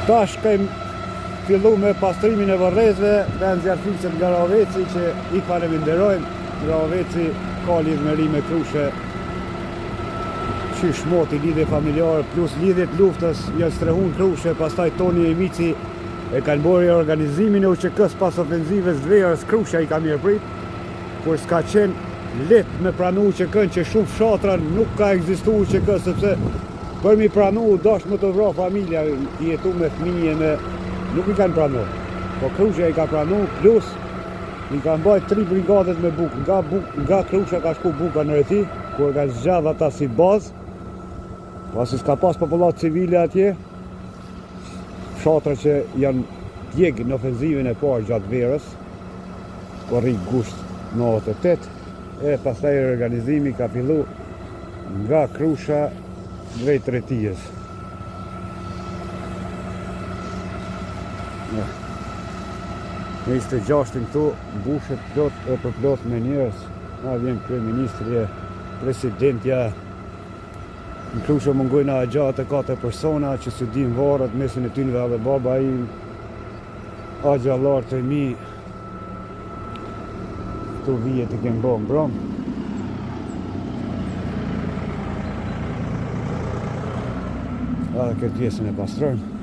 Tash kem fillu me pastrimin e varrezve, dhe zjarrfikëset nga Rahoveci që i faleminderojmë. Rahoveci ka lidhmëri me Krushe qysh moti lidhje familjare plus lidhje të luftës janë strehu në Krushe, pastaj Toni e Mici e kanë bërë organizimin e UÇK-s pas ofenzivës të verës, Krusha i ka mirëprit, kur s'ka qenë lehtë me pranu UÇK-n që shumë fshatra nuk ka ekzistu UÇK sepse për mi pranu u dasht me t'u vra familja i jetu me fëmijë me nuk i kanë pranu. Po Krusha i ka pranu plus i kanë mbajt tri brigadet me bukë, nga, buk, nga Krusha ka shku buka në Reti, ku e kanë zgjedh ata si bazë, pasi s'ka pas popullatë civile atje, fshatra që janë djeg në ofenzivën e parë gjatë verës, korrik gusht 98, e pastaj organizimi ka fillu nga Krusha drejt Retijës. Në 26-in këtu mbushet plot e përplot me njerëz. Na vjen kryeministri e presidentja. Në Krushë mungojnë 64 persona që s'i din varret, mesin e tynve edhe baba im, axhallarët e mi. Këtu vijet i kem bo mbrom. Edhe këtë pjesën e pastrojmë.